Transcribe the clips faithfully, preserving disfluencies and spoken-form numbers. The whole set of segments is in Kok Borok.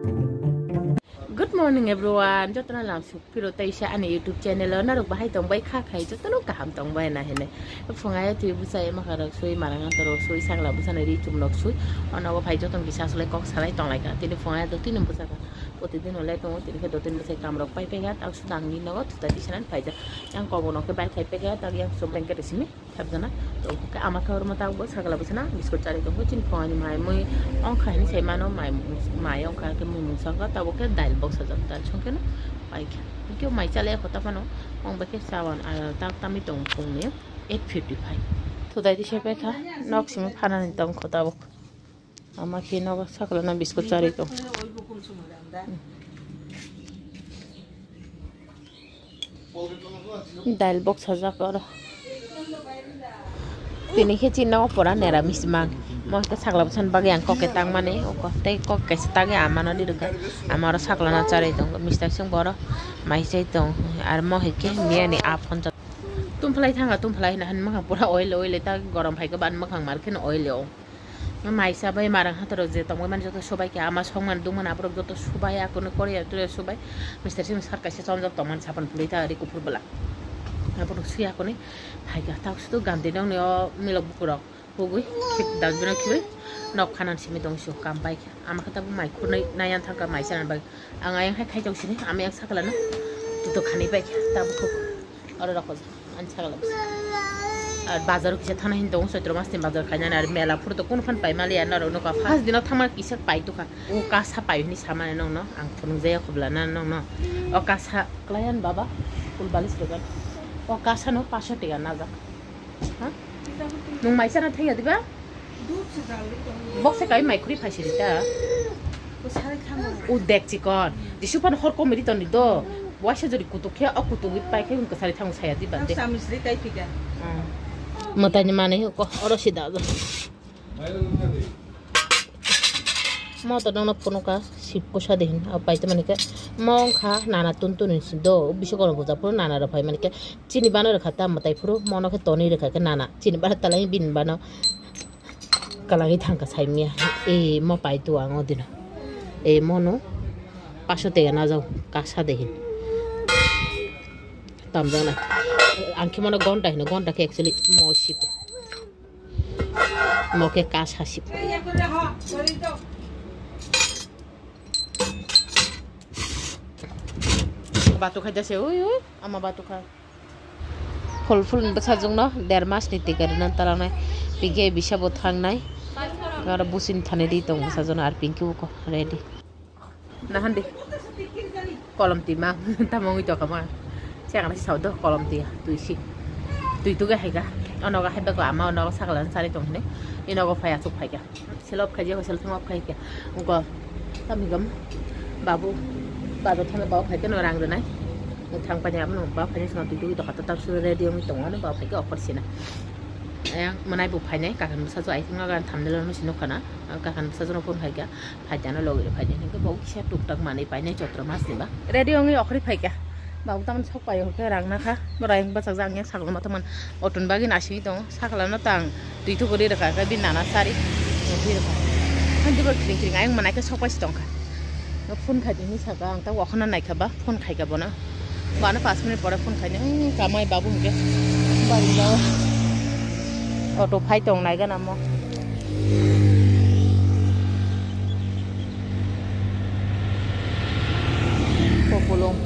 Good morning everyone, jotono lamsuk phiro tei se ani YouTube channel o norok bahai tong bai kha khai jotono kaham tong bai na hinui. Phungai twi bwsai makarok sui, marang antorok sui, sakla bwsano ri chumnok sui. Ono bo phai jotono kisa asolai kok salai tong lai kha. Tini phungai do tini bwsa kha. Protidin olai tongo, tini khe do tini bwsai kamrok pai pai kha. Tak sudang ni nogo thutai tisanan phai jak. Yang kobo no khe bai khai pai kha, tak yang sum blanket simi. Sabjana, to, khe ama khe oro mo tabuk bo sakla bwsana biskut chari tongo, chini phone ni mai mui ongkha hinui sai mano, mai, mai ongkha khe mui mungsa ongkha, tabuk khe dail boksajak, dail song kheno pai khe. Hwnkhe mai chale kho ta phano, ong bai khe chawan, ah, tak tamwi tongo phung ni eight fifty five. Thudai di se pai kha, nok simi phanani tong kho tabuk. Ama khe nogo sakla no biskut chari tong. Dail boksajak oro. Tini khe chini nogo pura neramis mang. Mo khe sakla bwsani bagwi ang kok khe tangmani. Oko tei kok kaisa tagwi ama no ri rwkha. Ama oro sakla no charwi tongo. Mister sing bo oro mai chai tong. Ar mo hai khe miyani a phone. Tum phalai thanga, tum phalai hwnwi han mwkhang pura oile oile ta gorom phai khe ban mwkhang mar kheno oile o. Maisa bai marang hatorok je tongmani joto subai khe ama songmani dungmani aborok joto subai, akono korea ture subai. Mister simi sar kaisa chonjak tongmani sapan pului ta ri kuphur bwla. Aborok sui akono hai kha tak sudu gandinokni o milok bukurok hugui khip dustbin o khibi nok khanan simi tong sio kam bai khe. Ama khe tabuk mai khurnai naiyan thangkha mai chana bai. Ang ayang hai khai tong sini, ama yang sakla no tuto khani bai khe tabuk khuk. Oro rokho ani sagala. Ar bazar kisa thana hin tongo, Chaitra mas ni bazar khaina, ar mela phuru to kunu phan pai mali ya norok nokha. First dino thangma kisa pai tukha. O kasa pai hini samani nongno ang phunuk jaya khobla na nongno. O kasa klayan baba, kul balis rogan. O kasa no paso tega najak. Ha? Nung mai sana thaya diba? Boksa kai mai khuri phaisiri ta. U dek chikon. Jisu phan hor komiri toni do. Waisa jori kutuk khe, o kutuk pai khe, kasari thang saya di bande. Matai ni mane ko oro sida do. Mo to nang na phone ka sip ko sa de hin. Apai to mane ke mo kha nana tun tun si do. Bisu kono buja phuru nana ro phai mane ke chini bana ro kha ta matai phuru mo no khe toni ro kha ke nana. Chini bana talai bin bana. Kalangwi thangkha saimya. E mo pai tu ang o dino. E mo no paso tega na jau kasa de hin. Tamjana. Ang khe mo no gonta hino, gonta khe actually mo sipo. Mo khe kasa sipo. Batu khaja se ui ui ama batu kha. Phul phul ni bwsajwk no der mas ni twi kwrwna talangnai. Pinky bisa bo thangnai. Aro busin thani ri tong bwsajwk no ar Pinky bo ko ready. Nahan di. Kolom twi ma tamo wngwi tongkha ma. Chengla si sao do kolom twi twi si. Twi tuge hai ga. Ono ga hai bago ama ono ga sakla sari tong hini. Ino go phai achuk phai ga. Selop khai je, selop thangma khai khe. Ungko tamigam babu, babu thangma babu khai khe no rang rwnai. Thang pani abo no babu khai sino twi twi dokha ta tak su ready wngwi tongo no babu khai khe offer sina. Ayang manai bo phainai kakan bwsa jo ai thangma gan thamdelo no sino khana. Kakan bwsa jo no phone khai khe phai jana logi phai jana khe bo kisa tuk tak manwi painai chotro mas ni ba. Ready wngwi okhri phai khe. Babu tamni sok pai hwnkhe rang nakha. Borai bachajak ang yang sakno ma tongmani. Auto ni bagwi naisingwi tongo. Sakla no tang twi thukuri rwkha khe bini nana sari. Twi rwkha. Ang dibor kring kring ayang manai khe sok pai si tongkha. Phone khai di hinwi sakha ang ta wakhano naikha ba phone khaikha bono. Bono pash minute pore phone khaini ang kamai babu hwnkhe. Bari jao. Auto phai tong nai gana mo. Kopulung.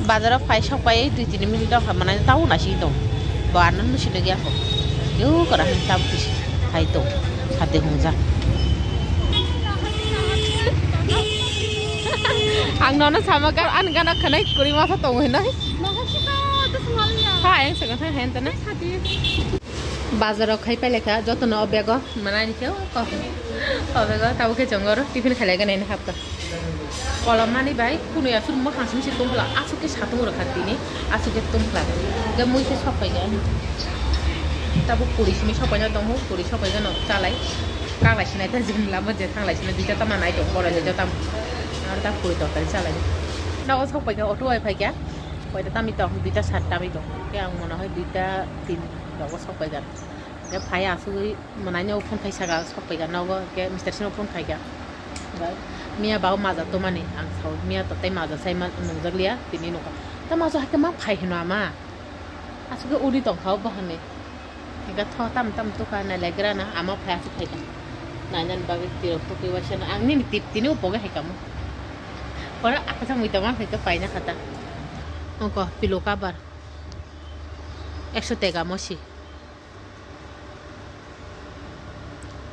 Bazaro phai sok pai dui tini minute rok manai tau nasi tong. Bo ano nusi lagi ako. Yo kora hin tam kisi hai tong. Sate hongja. Ang nono sama kan an gana khanai kuri masa tong hinai. Masa kita tu semalnya. Hai, ang sagang thang hai, tana. Bazar o khai pailai kha, joto no o bag o, mana ni khe, o, o bag o, tabo khe chongo oro, tiffin khailai gana ini hapka. Kolom mani bai, kunu ya, suru mo hang simi si tongla, asuk khe satung rwkha tini, asuk khe tongla. Ga mui khe sok pai ga. Tabo puri simi sok pai na tongo, puri sok pai ga no chalai. Kang lai sinai ta jing lama je thang lai sinai, duita tama nai tong, korai duita tam. Ar ta puri tong tari chalai. Na o sok pai ga, auto ai phai ga. Koita tami tong, duita sat tami tong. Khe ang mona hoi duita tin rogo sok pai ga. Khe phai asugwi mwnai no phone khai saka sok pai ga nogo, khe mister sino phone khai ga. Miya bau maja tomani ang sao, miya to tei maja sai man nungjak liya, tini nukha. Ta maja hai khe ma phai hino ama. Asugwi uri tong kha o bahani. Khe tho tam tam tukha nai lai gra na, ama phai asuk khai ga. Nai nani bagwi tirok tukwi waisa na, ang nini tip tini upoge hai kamo. Ora akasa mui tama hai khe paina khata. Ongko pillow cover. Ekso tega mosi.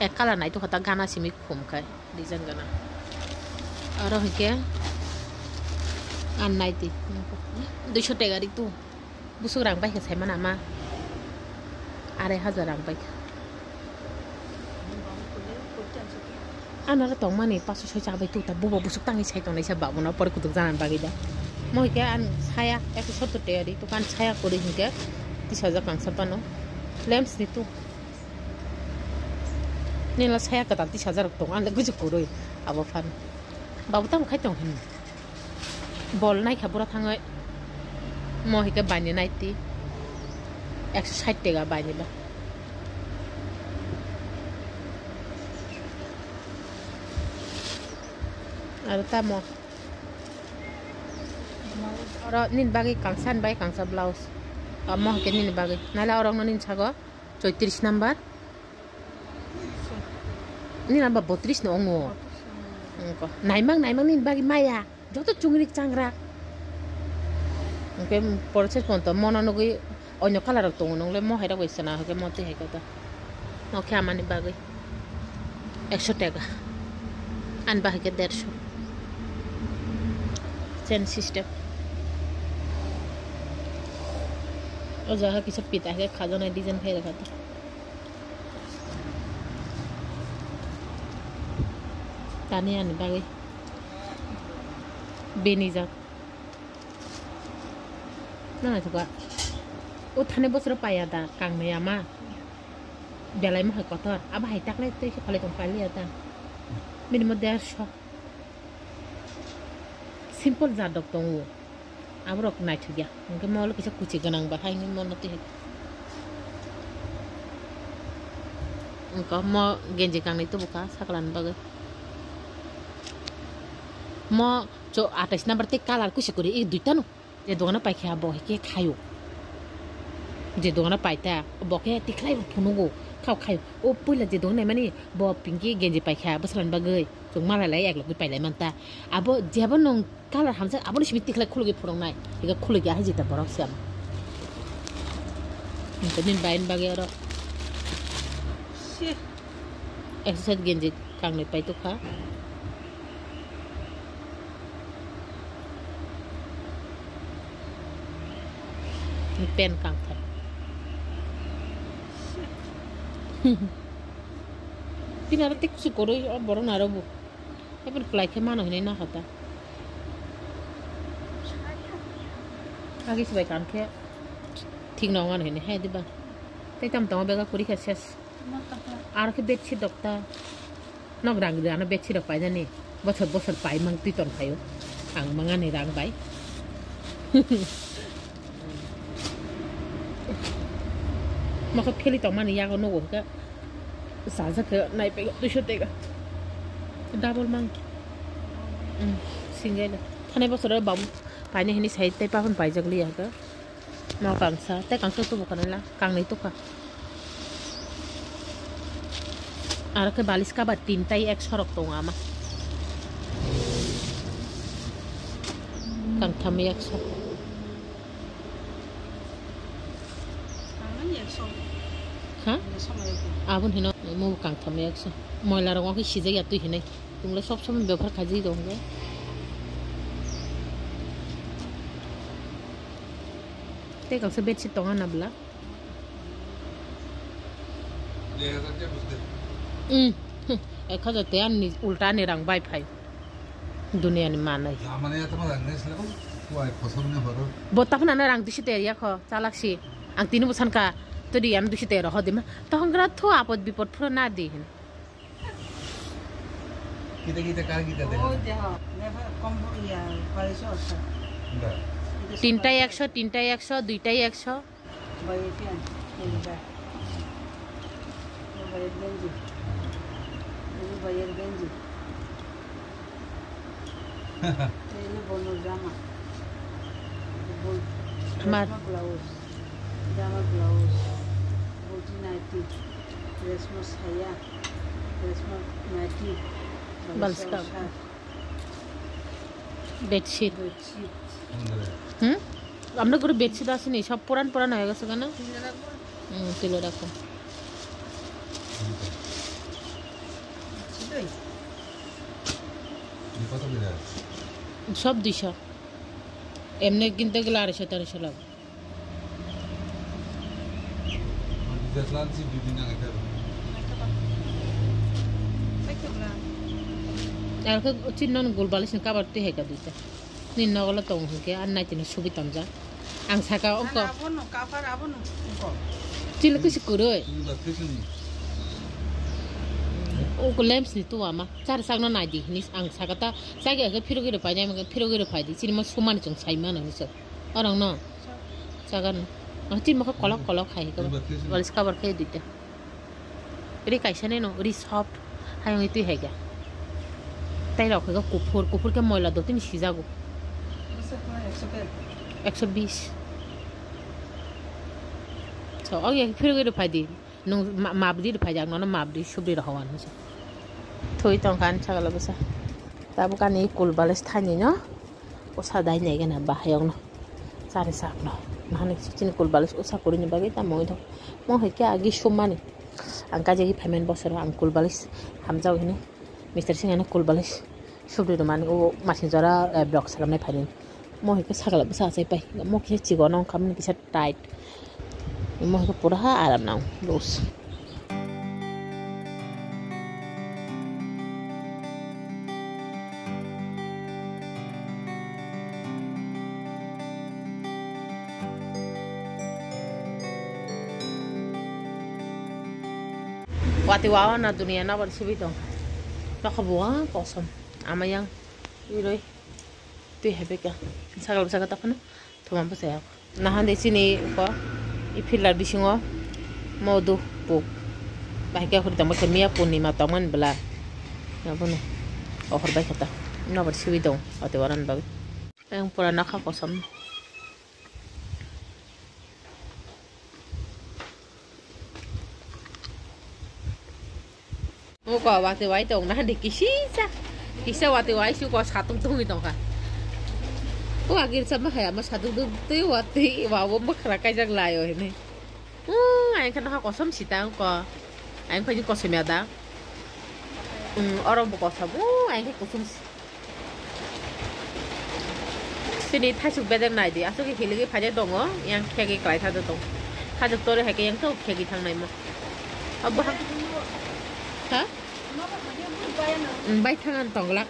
Ek colour nai to khata gana simi khum khai design gana. Aro hwnkhe an nai ti duiso tega ri tu. Busuk rang bai khe sai mana ma. Arai hajar rang bai kha. Anoro tongmani paso soi chabai tuta bubo busuk tangwi sai tongnai sa babono pore kutuk janani bagwi da. Mo hwnkhe ang saya ekso sottor tega ri tukan saya kwrwi hwnkhe tis hajar kangsa phano. Lamps ni tu. Nila saya kwtal tis hajar rok tongo ang le gujuk kwrwi abo phano. Babu tamo khai tong hini. Bol naikha bura thangwi. Mo hwnkhe baini naiti. Ekso sait tega baini ba. Aro tamo. Oro nini bagwi kangsa ni bai kangsa blouse. Amo hwnkhe nini bagwi. Naila orokno nini sago choitris number. Nini amba botris no ongo. Ongko. Naimang naimang nini bagwi maya. Joto chungri changra. Hwnkhe process ponto mono nugwi onyo colour rok tongo nongle mo hai rok bai chwna hwnkhe mo twi hai khe to. Nokhe amani bagwi ekso tega. Ani bahai khe derso. Chain system. O jaga kisa pita hai khe khajaknai design khai rwkha to. Tani ani bagwi bini jak. Nang naithoka. O thani bosoro paiya da kangnai ama. Belai mohai kotor. Abo hai taklai tei se khalai tong pailiya da. Bini mo derso. Simple jadok tongo. Aborok naithokya. Hwnkhe mo olo kisa kuchi gwnang ba hai hwnwi mo notwi hai. Wngkha mo genji kangnwi tubukha sakla ni bagwi. Mo cho atais number tei colour kuchi kwrwi i duita no. Je dogano paikha bo hai khe khaio. Je dogano paita bo khe tikhlai bo phunugo khao khaio. O puila je dogan naimani bo pinki genji paikha bwswlani bagwi chwng malai lai eklogwi pailai manta. Abo jebo nwng colour hamjak abono simi tikhlai khulugwi phunuknai. Ega khulugya hai jeta borok se ama. Nini baini bagwi oro. Exercise genji kangnwi paitokha. Pen kangthai. Bini aro tei kusu kwrwi o borok ni aro bo. Eboni kwlai khe mano hinwi nakha ta. Agi swbai kankhe thik no wngnw hinwi hai diba. Tei tamo tongo bega kwrwi kha ses. Aro khe bedsheet rok ta. Nok rang rwya no bedsheet rok painani. Bosor bosor paimang twi tongphaio. Ang mangani rang bai. Mokhe pheli tongmani yago nugo hwnkhe. Sajak khe nai pego duiso tega. Double mang. Single. Thani bosoro babu paini hini sai tei papan paijak liya hwnkhe. Nok kangsa tei kangsa tubu kanila kangnwi tukha. Aro khe balis cover tintai ekso rok tongo ama. Kangtham ekso. Ha? Aboni hino mo kangtham ekso. Moila rok wngkhe sijak ya twi hinwi. Tungla sob sob bebhar khaijak tong khe. Tei kaisa bedsheet tongo na bwla? Hmm. Ek hajar tei ani ulta ani rang bai phai. Duniani manwi. Lamani ya tamo rang nai sila ko, kuai kosong ni horo. Bo taphana na rang duiso tei ya kho, chalak si. Ang tini bo sanka, to di ang duiso tei roho dima. Tohon gra thu apot bipot phuro na di hin. Kita kita kar kita deh. Oh, deho. Never combo ya, parisho asa. Enggak. Tinta ekso, tinta ekso, duita ekso. Bayar pian, ini ba. Ini bayar ganji. Ini bayar ganji. Ini bono jama. Bol-, Mar. Reshma blouse. Jama blouse. Boti naiti. Reshma saya. Reshma naiti. Balska. Balska. Bedsheet. Bedsheet. Hmm? Amra guru bedsheet asini, sob puran puran hoye geche gana. Tile rakho. Hmm, tile rakho. Sob duiso. Emni kinte gela arisho tarisho lago. Ang khe chin non gul balis ni cover twi hai ka duita. Ni nogo lo tong hwnkhe ar nai tini subi tamjak. Ang saka ongko. Abono cover abono ongko. Chini kusi kurui. Ongko lamps ni tuwa ma. Char sakno nai di hini ang saka ta. Sagi khe phirogwi rw painai, phirogwi rw phai di. Chini ma sumani chwng sai mano hini se. Orang no. Chagan. Ah, tin mokha kolok kolok hai ko. Walis cover khe dite. Ri kaisa ne no, ri soft. Hayung itu hai ga. Tai rok hai ga kuphur, kuphur khe moila do tin sijago. Ekso bish. So, oh ya, phirogwi rw phai di. Nung ma-, mabdi rw phai di, ang nono mabdi subdi rw hawan. Thui tong kha ani sagala bwsa. Tabuk ani cool balis thaini no. Usa dai nai gana bahayong no. Chari sak no. Nahani chini cool balis usa kuri ni bagwi tamo wngwi thok. Mo hai khe agi sumani. Ang kaisa khe phaimani bosoro ang cool balis hamjak hini. Mister Singh ano cool balis subri rwmani o masing jora, eh, block salamnai phaini. Mo hai khe sagala bwsa achai pai. Mo khe chigon wngkha mani kisa tight. Mo hai khe pura aram nang loose. Wati wawa na dunia na ban sibi tong. Nokha buwa kosom. Ama yang iroi. Twi hai beka. Sagal bwsa kata phano. Thuma bwsa ya. Nahan de chini ko. I pillar bisingo. Modu puk. Bahai khe hori tamo khe miya purnima tongman bela. Abono. Ohor bai kata. Nobar sibi tong. Wati waran bagwi. Ayang pura nokha kosom. Uko wati wai tong na di kisisa. Kisa wati wai su ko satung tungwi tongkha. O agir sama hai ama satung tung twi wati wa bo mokra kaijak laio hini. O ayang kha nokha kosom sita uko. Ayang kha kosom ya da. Um, oro bo kosom. O ayang kha kosom si. Sini thaisuk bedek nai di, aswk khe hiligwi phaijak tongo, yang khegwi kwlai thajak tongo. Thajak tori hai khe yang tok khegwi thang nai mo. Abo ha-, ha? Mm, bai thang ang tong glak.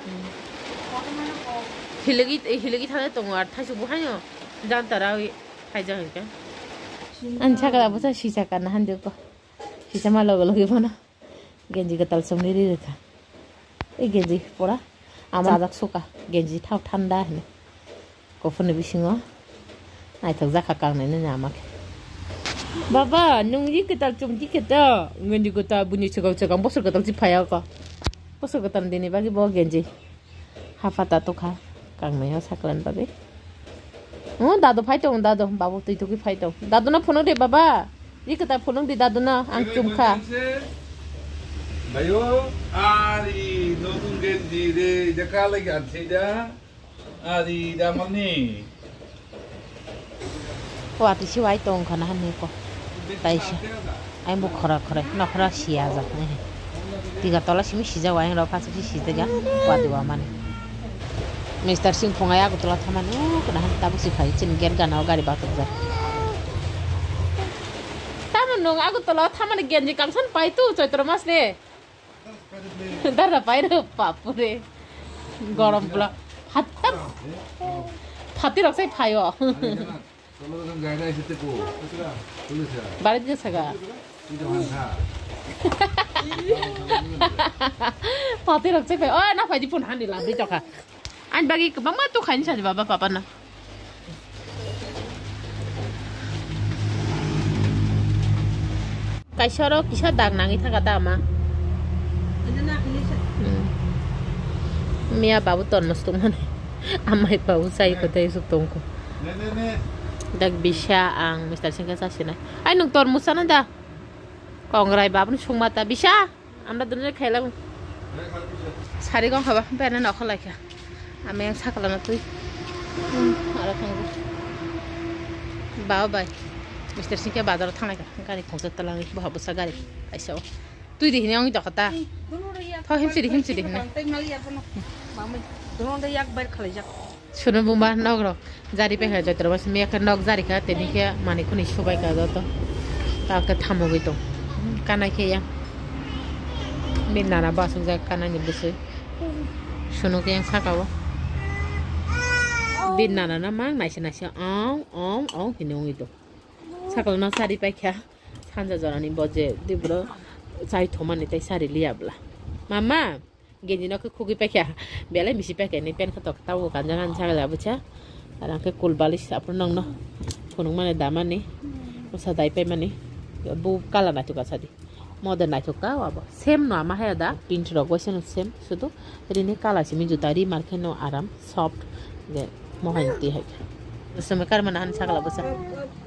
Mm. Hiligwi, hiligwi thajak tongo, ar thaisuk bo haino jantara wi phaijak hinkhe. Ang sakla bwsa sisa kana hanjak ko. Sisa ma logo logi bono. Genji kwtal chumui ri rwkha. Ei genji pura ama chajak suka. Genji thao thanda hwnwi. Kuphurni bisingo naithok jakha kangnai nini ama khe. Baba, nwng ri kwtal chumui khe to. Genji kwtal buini swkang swkang bosor kwtal si phaiya kho. Bosor kwtal dini bagwi bo genji. Haphata tokha, kangmai o saklan bagwi. O, dadu phai tong, dadu, babu twi tugwi phai tong. Dadu no phunuk di, baba. Ri kwtal phunuk di, dadu no, ang chum kha. Bayo, ari, notun genji re, jaka lagi anse da. Ari, da mani. Watwi se wai tong kha na hani ko. Taisa. Ai bo khora khora, nokhora siya jak nai. Tiga tola simi sijak wai, rok phasuk si sijak ya. Watwi wa mani. Mister Singh phungai Agartala thamani, o, kana han tabuk si phai, chini gate gana o gari bathajak. Tamo nwng Agartala thamani genji kangsan pai tu, Chaitra mas le. Dara pai re, bapure. Gorom bla. Phat-, phatirok sai phaio. Barit ge saga. Pati rok chepe. Oh, na phaidi phone hani la, di tokha. Ani bagi kwbangma tu khaini sadi baba papa na. Kaisa oro kisa dag nangwi thaka da ama. Hmm. Miya babu tormos tongmani. Amai babu sai kotai suk tongko. Dak bisa ang Mister Singh khe chasinai. Ai nwng tormos sana da. Kongrai babuni sungma ta bisa. Amra dunjai khaila. Sari gong khaba bena nokho laikha. Ami ang sakala na tui. Ara thangbo. Bao bai. Mister Singh khe bazar thanglaikha. Gari khongsa talangwi boha bwsa gari. Kaisa o. Tui de hini ang dokha ta. Tho himsi de himsi de hini. Suno buma nok rok jari pekha joto rok miya khe nok jari kha tini khe mani khuni subai kha joto ta khe thamogwi tong kanai khe ya bini nana bo aswk jak kanai ni bwswi suno khe yang saka o bini nana no mang naisa naisa ong ong ong hini wngwi tong sakla no sari paikha sanja jora ni bo je dibro chai thomani tei sari liya bwla mama. Genji no khe khugwi paikha, belai misi paikha ni pant khe tok tabuk kanjak ani sagala bwsa. Ar ang khe cool balis aphuru nokno phunukmani damani, bwsa dai paimani, bu colour naithok ka sadi. Model naithok ka o abo. Same no ama hai da, print rok bai seno same, sudu rini colour simi juta ri mar khe no aram, soft, je mohai ni twi hai khe. Dusam kar mana han sagala bwsa.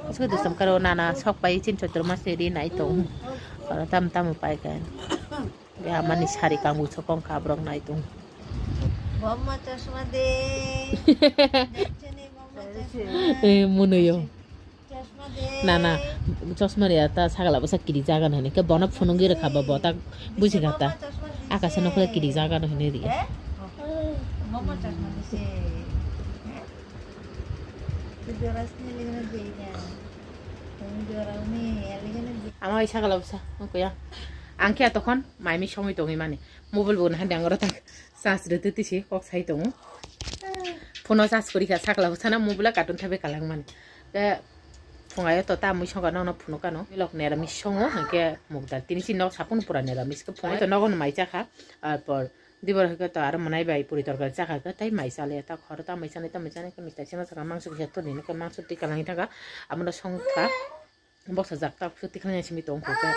Bwsa dusam kar o nana sok pai chin chotro ma se ri nai tong. Oro tam tam pai khe. Ya mani sari kangwi sokong kabrok nai tong. Bomma chosma de. Jajjani bomma chosma. Eh, munuyo. Chosma de. Nana, chosma riya ta sagala bwsa kiri jaga no hini. Ke bono phunung gira khaba bo ta buji kha ta. Akasa no khole kiri jaga no hini ri. Eh? Bomma chosma de se. Ama ai sagala bwsa, ongko ya. Ang khe tokon mai mi songwi tongwi mani. Mobile bo nahan dang oro tak charge rwtwi tisi kok sai tongo. Phone o charge kwrwi kha sakla bwsano mobile o cartoon thabai kalang mani. Te phungai o to ta mui songa nono phunuk kano. Milok nera mi songo hwnkhe mukdal tini si nok sapun pura nera mi se phungai to nogo no mai cha kha. Arpor Dibor hai khe to aro mwnai bai puri torkari chakha khe tei mai chale ta khoro ta mai chanai ta mai chanai khe mitai chana chakha mangso kisa toni no khe mangso twi kalangwi thangkha abono songkha boksa jak ta khe tikhlai simi tongkha khe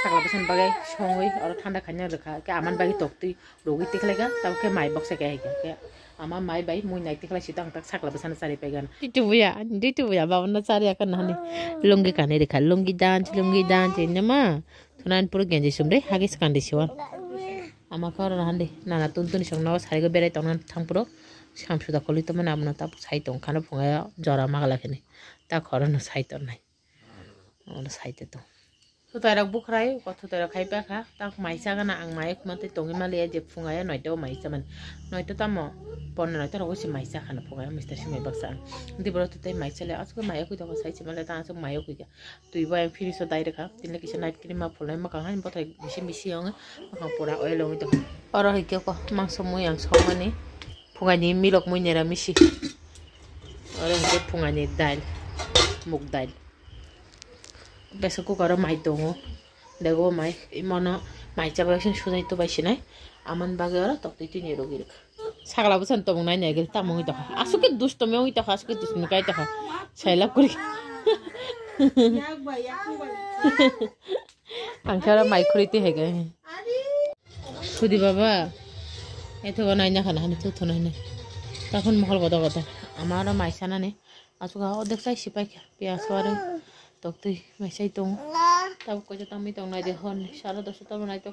sakla bwsani bagwi songwi oro thanda khaina rwkha khe amani bagwi toktwi rogwi tikhlaikha tabukhe mai boksa khe hai khe ama mai bai mui nai tikhlai si tang tak sakla bwsano chari paigana. Ditu buya, ditu buya babono chari ya khe nahani lungi kanwi rwkha lungi dance lungi dance hinwi ma. Thunani puro genji sumre hagi swkang di siwan. Ama khe oro handi nana tun tuni song nogo sarigo berai tongna thang puro samsuda kolwi tongmani abono tabuk sai tong khana phunga jora magla khini ta khoro no sai tongnai. Ono sai te tong. Thutai rok bukhrai ko thutai rok khai pakha tak mai chagana ang mai khuma tei tongwi maliya je phunga ya noita o mai chamani noita tamo ponna noita rogo se mai chakhana phunga ya mister simi baksa ang. Diboro thutai mai chale asuk mai akui toko sai se male ta asuk mai akui kha. Twi bo ayang fridge o dai rwkha. Tini kisa night cream ma phulnai mwkhang hai bwthai misi misi ongwi mwkhang pura oil ongwi tongkha. Oro hai khe ko mangso mui ang sokmani phungani milok mui nera misi. Oro hai khe phungani dal, muk dal. Pressure cooker o mai tongo. Dego mai imono mai chabai sujai tubai sinai. Amoni bagwi oro toktwi tini rwgwi rwkha. Sagla bwsani tongmung nai nai gari tamo wngwi tongkha. Aswk khe dustomi wngwi tongkha, aswk khe dustomi kai tongkha. Sailab kwrwi. Ang khe oro mai khurui twi hai khe. Sudi baba. Ethogo naina khana hani thuthu naina. Takhun mohol goda goda. Ama oro mai sanani. Aswk ha odek sai sipai kha. Piyas wari. Toktwi mai sai tongo. Tabuk koisa tangwi tongnai de honni. Sara dosta tamo nai tok.